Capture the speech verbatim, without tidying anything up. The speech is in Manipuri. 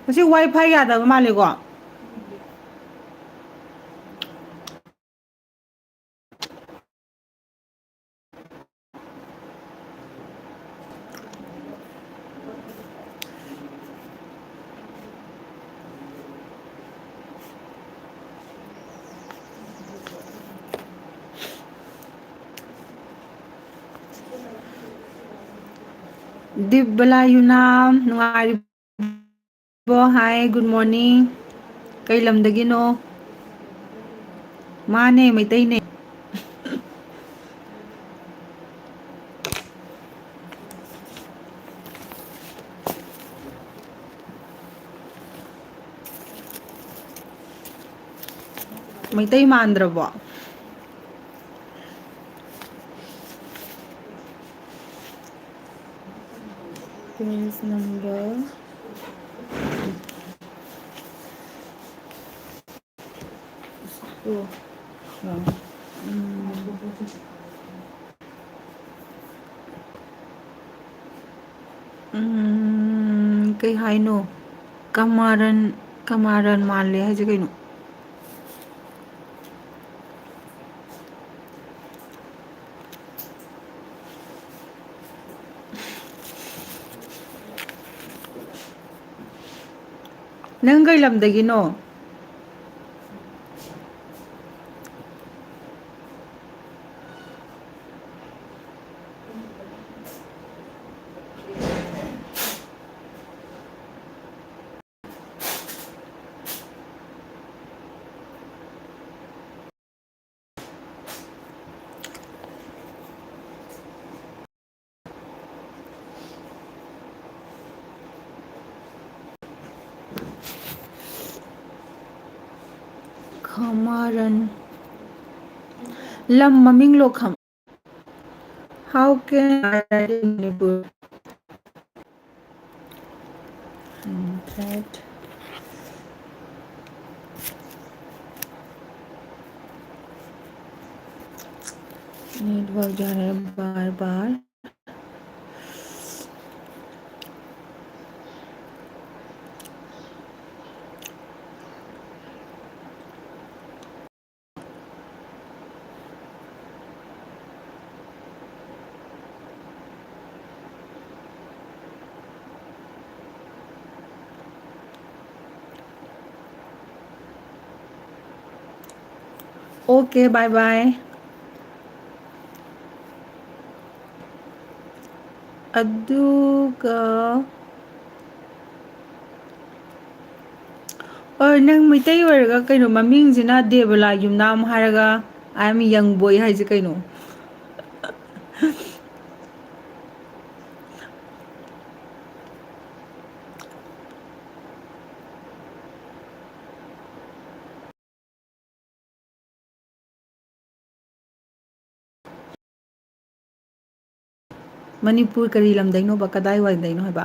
ꯃꯁꯤ WiFi ꯌꯥꯗꯕ ꯃꯥꯜꯂꯦꯀꯣ꯫ ꯗꯤꯞꯕꯂꯥ ꯌꯨꯅꯥꯝ, ꯅꯨꯡꯉꯥꯏꯔꯤꯕꯣ? Hi, good morning. ꯀꯩ ꯂꯝꯗꯒꯤꯅꯣ? ꯃꯥꯅꯦ, ꯃꯩꯇꯩꯅꯦ꯫ ꯃꯩꯇꯩ ꯃꯥꯟꯗ꯭ꯔꯕꯣ? Page number. ꯑꯣ, ꯑ, ꯎꯝ꯫ ꯎꯝ, ꯀꯩ ꯍꯥꯏꯅꯣ? ꯀꯃꯥꯔꯟ, ꯀꯃꯥꯔꯟ ꯃꯥꯜꯂꯦ ꯍꯥꯏꯁꯦ ꯀꯩꯅꯣ? ꯅꯪ ꯀꯩ ꯂꯝꯗꯒꯤꯅꯣ? ꯈꯃꯥꯔꯟ꯫ ꯂꯝ ꯃꯃꯤꯡꯂꯣ ꯈꯝ-, How can I write in Manipur? Hundred. Network जा रहा है बार बार। Okay, bye bye. ꯑꯗꯨꯒ, ꯑꯣ, ꯅꯪ ꯃꯩꯇꯩ ꯑꯣꯏꯔꯒ ꯀꯩꯅꯣ ꯃꯃꯤꯡꯁꯤꯅ ꯗꯦꯕꯂꯥ ꯌꯨꯝꯅꯥꯝ ꯍꯥꯏꯔꯒ I am young boy ꯍꯥꯏꯁꯦ ꯀꯩꯅꯣ? ꯃꯅꯤꯄꯨꯔ ꯀꯔꯤ ꯂꯝꯗꯩꯅꯣꯕ? ꯀꯗꯥꯏꯋꯥꯏꯗꯩꯅꯣ ꯍꯥꯏꯕ?